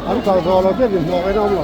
An kal zawh lo chiah inhlawh in a awm lo.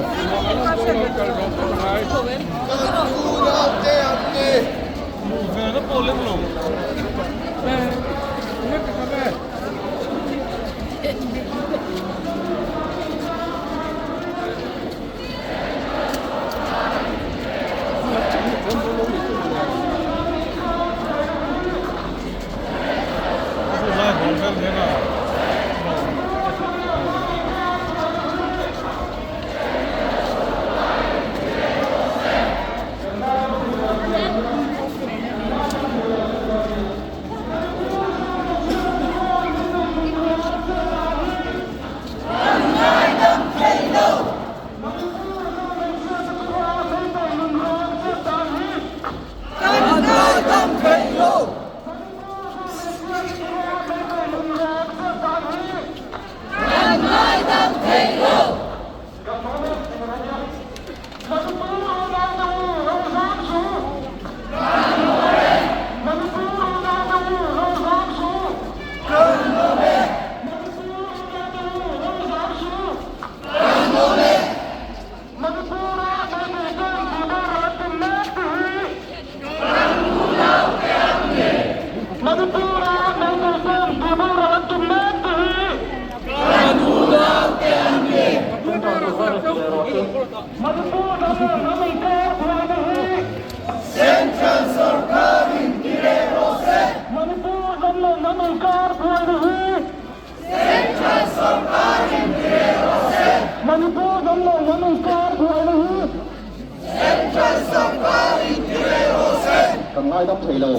Kan ngaidam thei lo.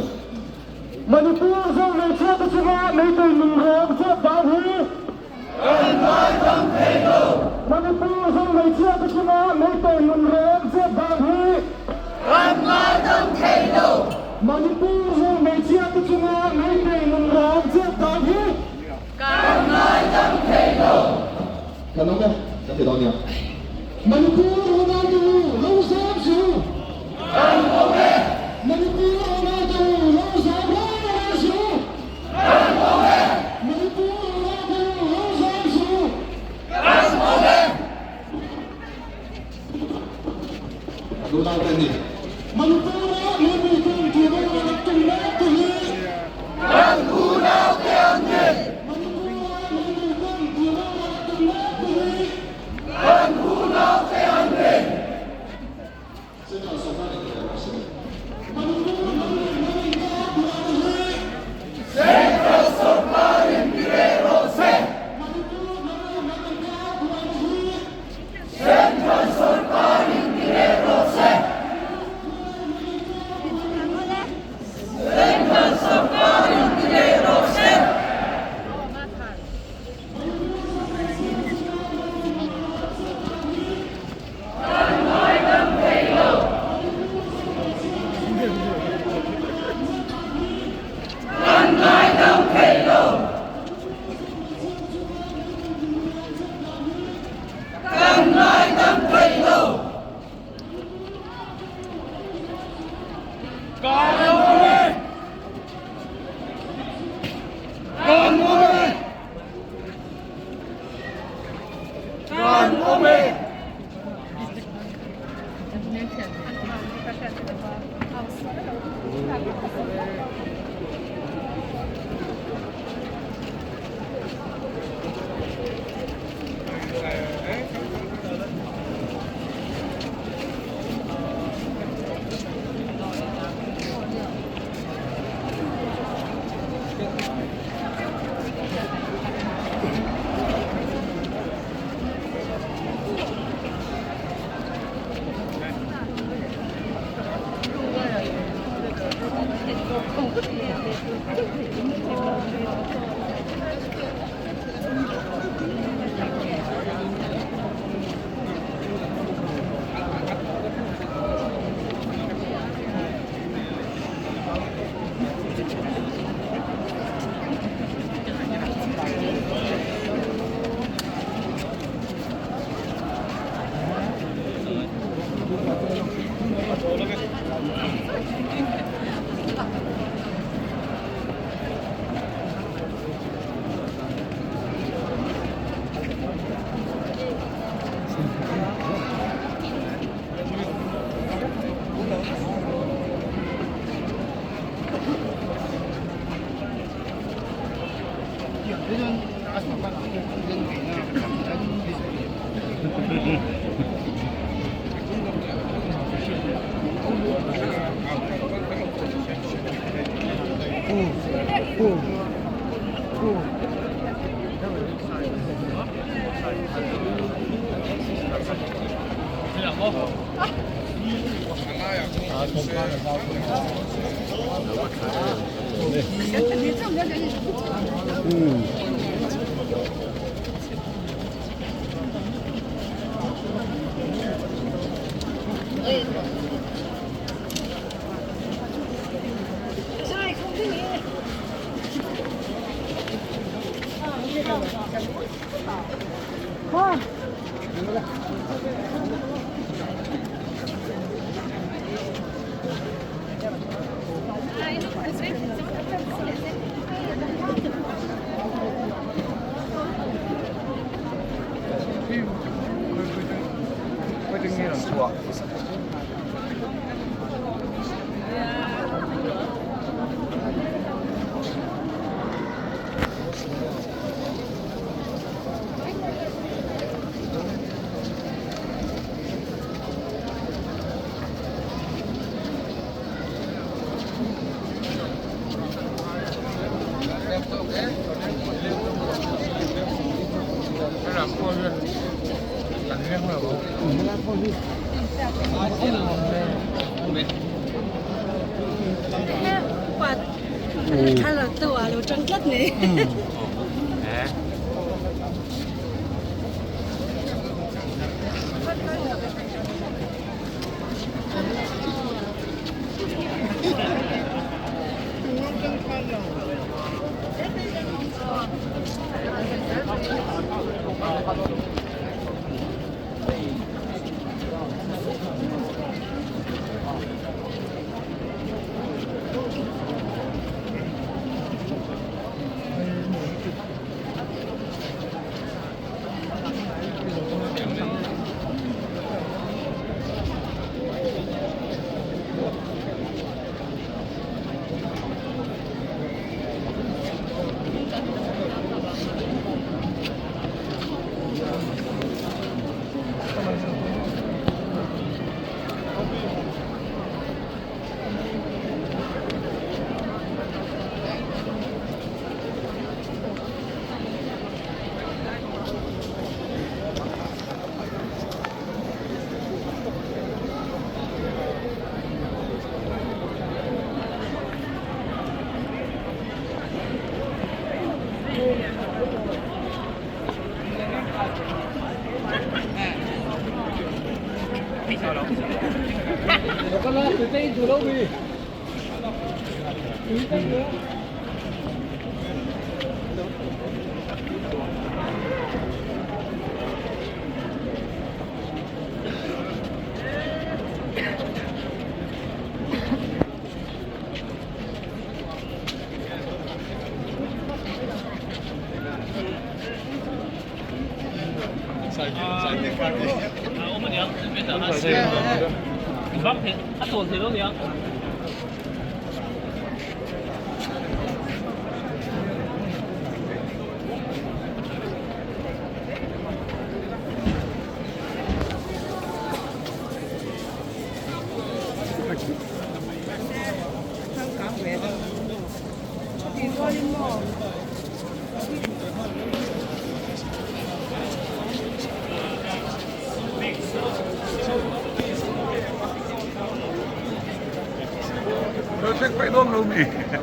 Manipur zawng hmeichhia te chunga meitei nunrawng chep dan hi Kan ngaidam thei lo. Manipur zawng hmeichhia te chunga meitei nunrawng chep dan hi Kan ngaidam thei lo. Manipur zawng hmeichhia te chunga meitei nunrawng chep dan hi Kan ngaidam thei lo. Kan awm e, kan ti dawn nia. Manipur Ronaldo lo zam su. Kan awm e. Manipur Ronaldo lo zam reng reng su. Kan awm e. Manipur Ronaldo lo zam su. Kan awm e. Nunau te ni. Manipur-a mipui ten tihboral an tum mek te hi. Kan unau te an ni. Manipur-a mipui ten tihboral an tum mek te hi. Kan unau te an ni.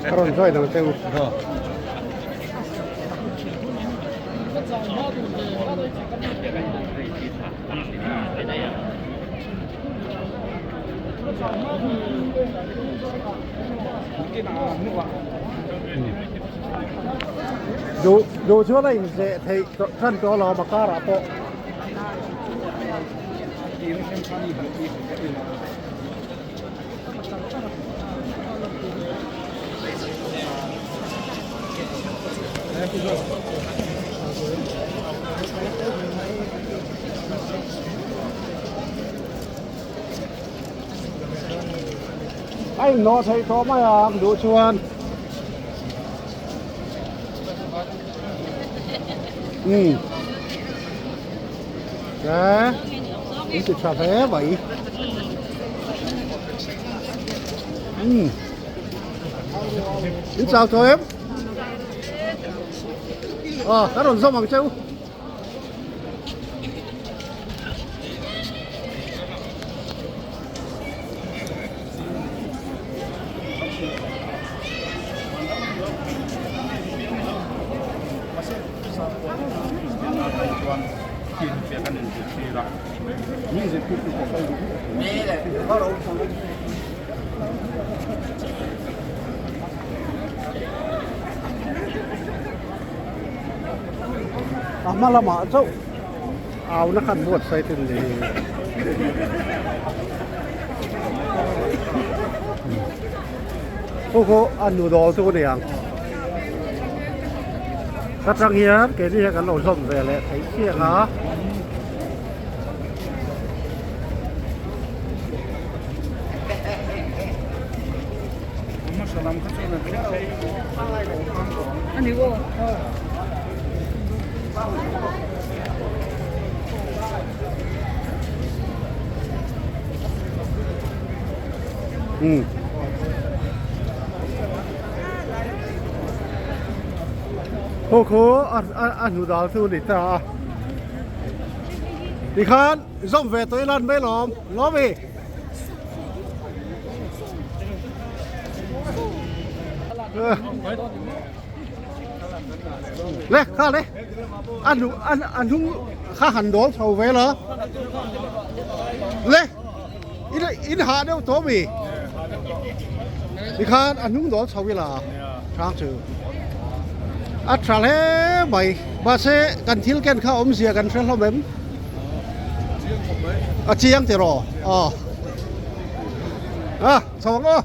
A rawn join ang che u. Duh duh chuan a inzeh theih than tawh alawm a karah pawh. A inhnawh theih tawh mai ang duh chuan. Umm Te in ti tha hle mai Umm In chau tawh em? Aw ka rawn zawm ang che u. A hma lamah chauh auna khan buatsaih te ni. Khu khu a nu dawl chu ni ang. Ka tang hian keini hian kan lo zawm ve leh theih chiang a. Umm. Khaw khaw a hnu dal chu ni ta a. Tikhan zawm ve tawh ila an mai lawm lawm i. Le kha le a hnu a hnung kha han dawl chho ve la le in in hah deuh tawh mi tikhan a hnung dawl chho ila hrang chu a tha hle mai mahse kan thil ken kha awmzia kan hre hlawm em a chiang tiraw aw a chho ang aw.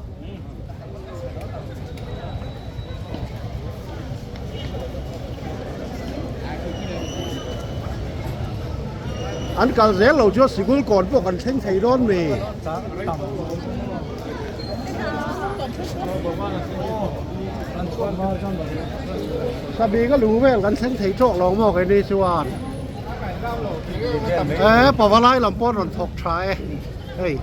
An kal zel lo chu sikul kawn pawh kan thleng thei dawn mi. Sabi ka lu vel kan thleng thei tawk lo maw keini chuan. E pavalai lam pawh an rawn thawk tha e hei.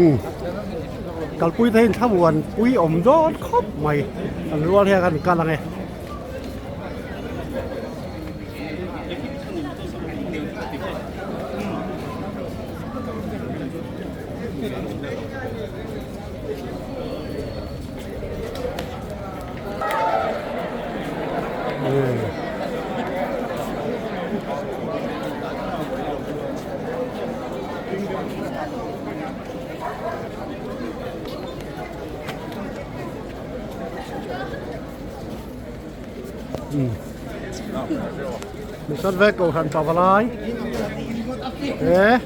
Umm kalpui te hian thlamuan pui awm dawn khawp mai an rual hian an kal ang e. Mission vek kohhran pavalai e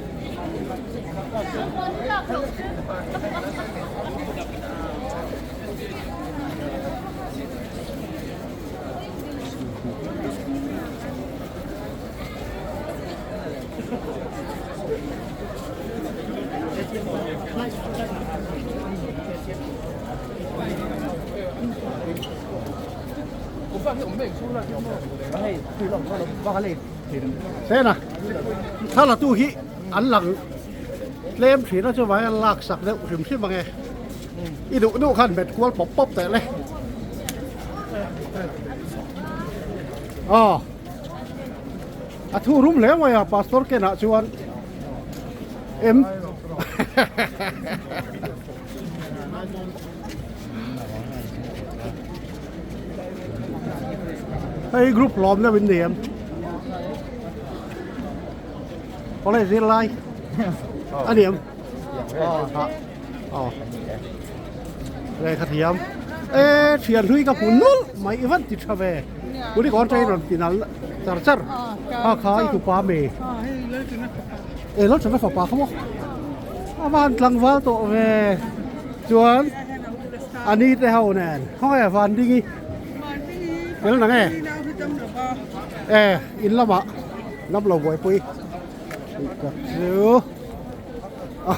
Sena thla la tu hi an lang tlem thin a chuvang hian lak sak deuh hrim hrim ang e. I duh duh khan hmet kual pawp pawp teh le. Aw. A thu rum hle mai a pastor kenah chuan em Hei group lawm deuh in ni em? College zirlai a ni em? Aw lehkha thiam. E thian hlui ka hmu nulh mai i van ti tha ve. Kuri kawn train rawn ti nal char char. Ha kha i tupa me. E Lalthana fapa kha maw. A van tlangval tawh ve. Chuan ani te ho nen khawnge van ding i fel nang e. E in lamah lam lo buaipui tih tak chu a.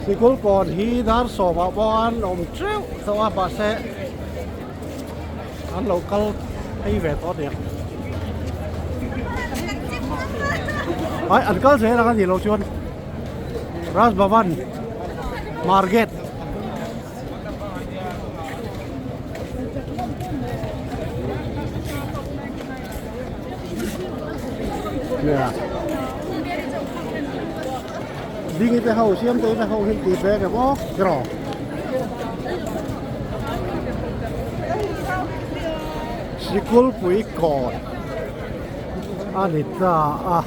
Sikul kawn hi dar sawmah pawh an awm teuh tawh a mahse an lo kal phei ve tawh aniang ai an kal zel ang a nih loh chuan Raj Bhavan Market. Ding te ho siam te te ho hin ti ve ke maw tiraw. Sikul pui kawn a ni ta a.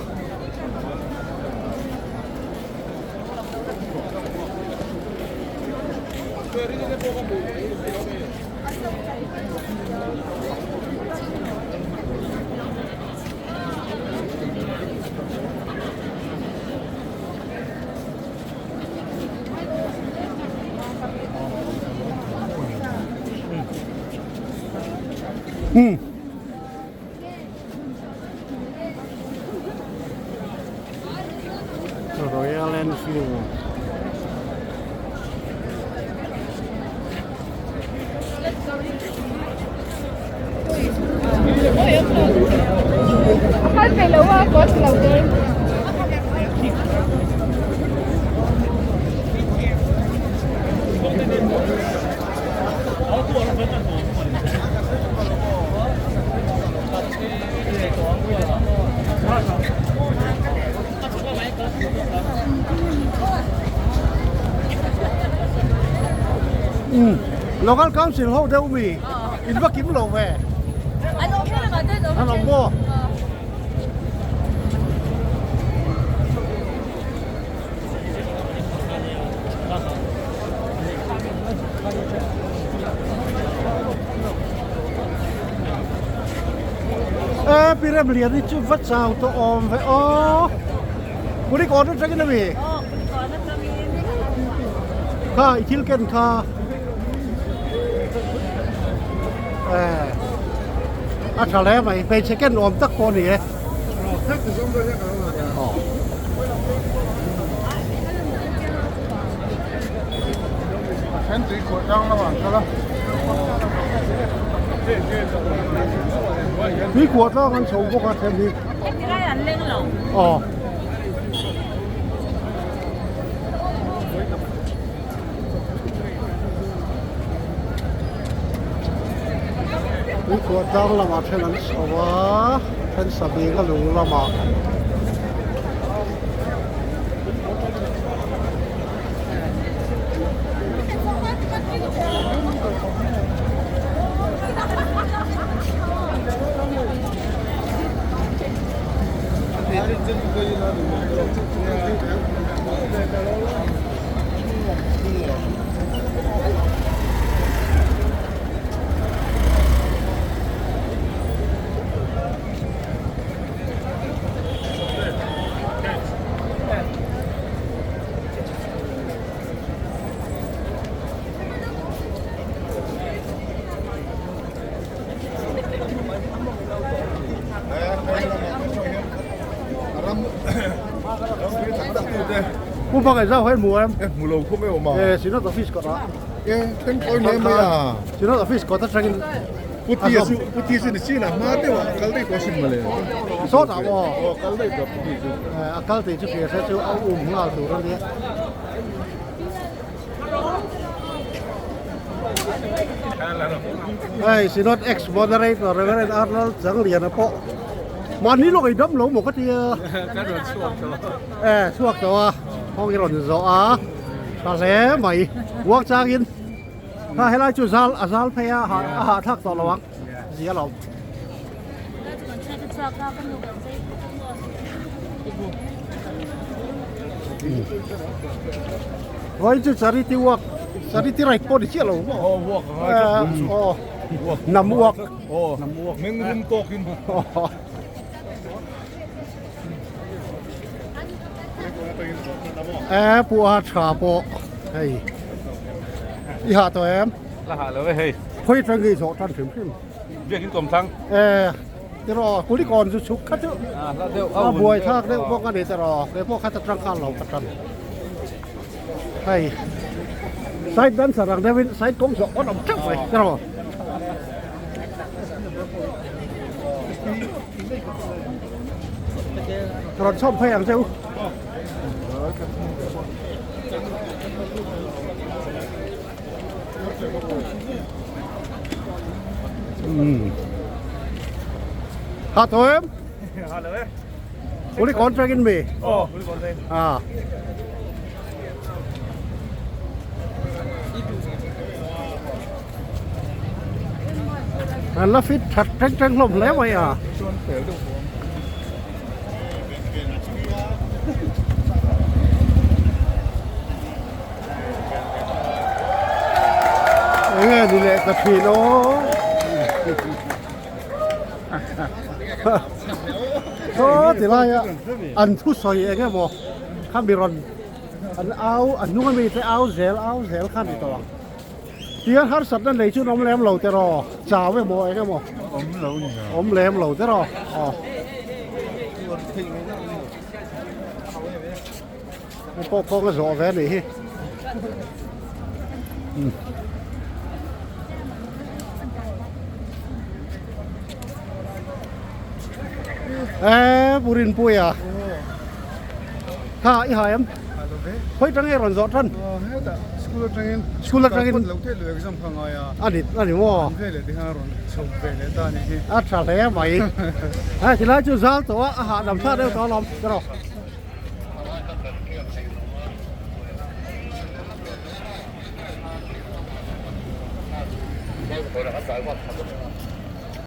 Hmm. Royal Enfield. Um local council ho deuh mi in va kim lo ve an awm maw. E pi Remlian hi chu va chau tawh awm ve aw Kurik awn atangin a mi kha i thil ken kha e a tha hle mai hmeichhe ken awm tak pawh a ni e. Tui khuah tlang an chho bawk a then hi. Aw. Tui khuah tlang lamah then an chho a, then sabing a lung lamah. Pu Hmangaih zau hian hmu em? E hmu lo khawp e awm a. E Synod office kawt ah. E thleng kawi mai mai a. Synod office kawt atangin Pu Tia chu Pu Tia chu ni chin a hma deuh ah a kal daih tawh a sin mawle. Sawtah maw? Aw kal daih tawh Pu Tia chu. A kal tih chu hria se chu a um nghal tur a nia. Hei Synod ex moderator Reverend Arnold Zangliana pawh mahni lawk ei dam lo maw ka tia. Ka rawn chhuak tawh. E chhuak tawh a hawng i rawn zawh a tha hle mai uang changin. Kha helai chu zal a zal phei a a hahthlak tawh lo ang zia lo. Vawiin chu charity work charity right pawh ni chiah lo maw? Aw work a ngai tlat bul chu. Aw hnam work. Aw hnam work meng rum tawkin. E pu a tha pawh hei i hah tawh em? La hah lo e hei. Khawi atang nge i zawh tan hrim hrim? Biakin kawm thlang. E tiraw kulikawn chu chhuk kha chu a buai thlak deuh bawk a ni tiraw kei pawh kha ta tangka lo ka tan hei side dancer ang deuhin side kawng zawh pawn awm teuh mai tiraw. Rawn chhawm phei ang che u. Ha tawh em? Ha lo e. Uli contract in mi? Oh, uli contract. Ah. An la fit that teng teng hlawm hle mai a. Enge ni leh ka thin aw. Saw ti lai a an thusawi enge maw kha mi rawn an au a hnung ami te au zel au zel kha ni tawh ang. Tiang harsatna nei chu an awm lem lo tiraw? Chau emaw eng emaw? Awm lo ni a. Awm lem lo tiraw? Aw. Hei pawh kawng a zawh ve a nih hi. Eee Pu Rinpuia. Kha i hai em? Khawi tang nge rawn zawh tan? Hetah school atangin School atangin lo theih lo exam kha ngai a. A ni a ni maw? An ve leh te khan a rawn chho ve leh ta a nih hi. A tha hle mai. Hei tilai chu zal tawh a, a hahdam thlak deuh tawh alawm tiraw.